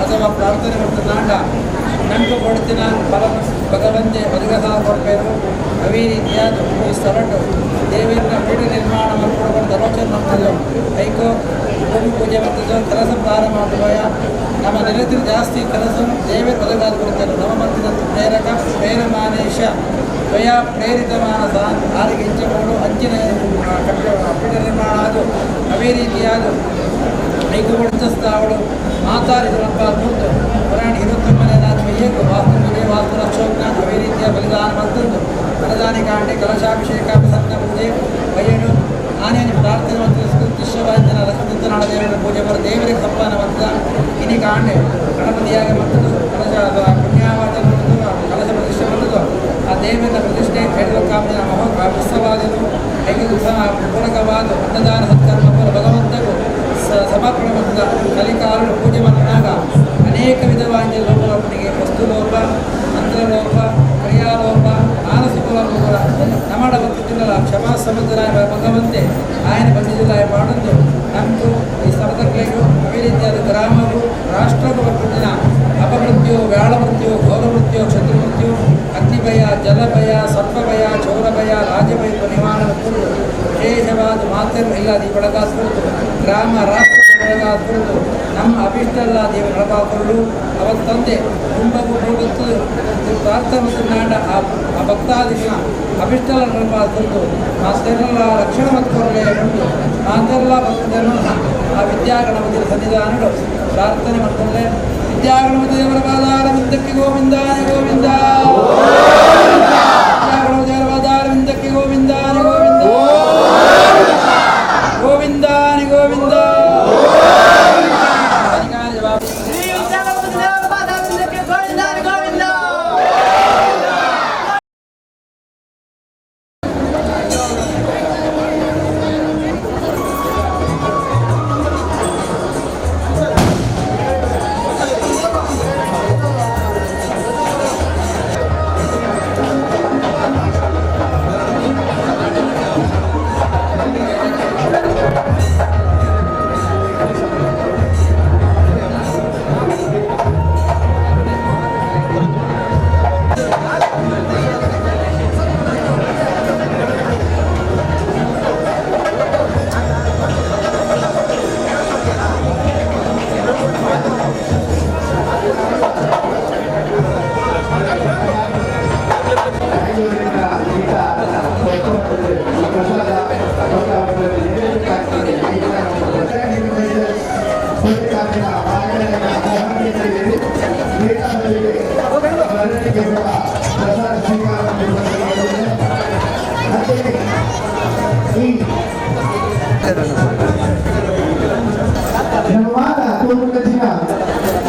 ಅಥವಾ ಪ್ರಾರ್ಥನೆ ಮಾಡ್ತನಾಂಡ ನಂಟು ಕೊಡ್ತಿನ ಫಲ ಭಗವಂತೆ ಒದಗಸ ಕೊಡ್ಬೇಕು. ಅವೇ ರೀತಿಯಾದ ಈ ಸ್ಥಳಟು ದೇವರ ಪೀಠ ನಿರ್ಮಾಣ ಮಾಡ್ಕೊಂಡು ಆಲೋಚನೆ ಮಾಡ್ತದ್ದು ಐಕು ಭೂಮಿ ಪೂಜೆ ಮಾಡ್ತದ್ದು ಕಲಸ ಪ್ರಾರಂಭ ಮಾಡುವಾಗ ನಮ್ಮ ನೆಲത്തിൽ ಜಾಸ್ತಿ ಕಲಸ ದೇವರ ಒದಗಾದ ಕೊಡ್ತಾರೆ. ನಮ್ಮ ಮಂತ್ರಿದ ಪ್ರೇರಕ ಪ್ರೇರಮಾನೇಶ ತ್ವಯಾ ಪ್ರೇರಿತ ಮಾನಸ ಆರಿಗೆ ಹೆಂಚಕೊಂಡು ಅಂಚಿನ ಪೀಠ ನಿರ್ಮಾಣ ಅದು ಅವೇ ರೀತಿಯಾದ ಐಕು ಕೊಡ್ತವಳು ಮಾತಾಡಿದರಪ್ಪ ಅದ್ಭುತ ಪುರಾಣ ಇರುತ್ತಮ್ಮನೆ ಬಯ್ಯಕು ವಾಸ್ತು ಪೂಜೆ ವಾಸ್ತು ರಕ್ಷೋಜ್ಞ ಅವೇ ರೀತಿಯ ಬಲಿದಾನ ಮಂತದ್ದು ಬಲಿದಾನಿ ಕಾಂಡೆ ಕಲಶಾಭಿಷೇಕ ಪ್ರಸನ್ನ ಪೂಜೆ ಬಯ್ಯಡು ನಾನೇ ಪ್ರಾರ್ಥನೆ ಮತ್ತು ಶಿಷ್ಯವಾದ್ಯನ ಲಕ್ಷ್ಮೀನಾಡ ದೇವರ ಪೂಜೆ ಬರ ದೇವರಿಗೆ ಸಂಪಾನ ಮಂತ್ರ ಇನಿ ಕಾಂಡೆ ಗಣಪತಿಯಾಗಿ ಮಂತದ್ದು ಕಲಶ ಪುಣ್ಯಾವಾದ ಕಲಶ ಪ್ರತಿಷ್ಠೆ ಬಂದದ್ದು ಆ ದೇವರ ಪ್ರತಿಷ್ಠೆ ಹೇಳುವ ಮಹೋ ಉತ್ಸವಾದನು ಐದು ಪೂರಕವಾದ ಅನ್ನದಾನ ಸತ್ಕರ್ಮ ಭಗವಂತಗೂ ಸಮರ್ಪಣೆ ಮತ್ತು ಕಲಿಕಾಲನು ಪೂಜೆ ಮಾಡಿದಾಗ ಅನೇಕ ವಿಧವಾಗಿ ಲೋಪಲೋಪನಿಗೆ ವಸ್ತುಲೋಪ, ಮಂತ್ರಲೋಪ, ಕ್ರಿಯಾಲೋಪ, ಮಾನಸಿಕ ಲೋಪ ಕೂಡ ನಮ್ಮಡ ಭಕ್ತಿಲ್ಲ ಕ್ಷಮಾ ಸಮುದ್ರಾಯ ಭಗವಂತೆ ఆయన ಬಂದಿದ್ದ ಪಾಡೊಂದು ನಮ್ದು ಈ ಸ್ಥಳದಕ್ಕೂ ಅದೇ ರೀತಿಯಾದ ಗ್ರಾಮವು ವ್ಯಾಳ ಮೃತ್ಯು, ಘೋರ ಮೃತ್ಯು, ಶತ್ರು ಮೃತ್ಯು, ಅಗ್ನಿಭಯ, ಜಲಭಯ, ಸರ್ಪಭಯ, ಚೌರಭಯ, ರಾಜಭಯ ನಿವಾರಣೆ ಕುರಿತು ವಿಶೇಷವಾದ ಮಾತೆಲ್ಲ ಇಲ್ಲ ಈ ಬೆಳಗಾದ ಕುರಿತು ಗ್ರಾಮ ರಾಷ್ಟ್ರ ಬೆಳಗಾದ ಕುರಿತು ನಮ್ಮ ಅಭಿಷ್ಟಲ್ಲ ದೇವ ನಡಪಾಕೊಂಡು ಅವತ್ತಂದೆ ಕುಂಭಗೂ ಭೂಗತ್ತು ಪ್ರಾರ್ಥನೆ ನಾಡ ಆ ಭಕ್ತಾದಿನ ಅಭಿಷ್ಟಲ್ಲ ನಡಪಾದ ಕುರಿತು ಮಾತೆಲ್ಲ ರಕ್ಷಣೆ ಮತ್ಕೊರಲೆ ಉಂಟು ಮಾತೆಲ್ಲ ಭಕ್ತನು ಆ ವಿದ್ಯಾಗಣಪತಿಯ ಸನ್ನಿಧಾನಗಳು ಪ್ರಾರ್ಥನೆ ಮಾಡಿಕೊಂಡೆ. ವಿದ್ಯಾಗಣಪತಿ ದೇವರ ಪಾದಾರವಿಂದಕ್ಕೆ ಗೋವಿಂದಾನೆ ಗೋವಿಂದ, ವಿದ್ಯಾಗಣಪತಿ ದೇವರ ಪಾದಾರವಿಂದಕ್ಕೆ ಗೋವಿಂದಾನೆ ಗೋವಿಂದ, ಗೋವಿಂದಾನೆ ಗೋವಿಂದ.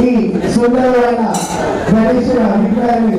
ఈ సుందరమైన గణేశుని అభిప్రాయాన్ని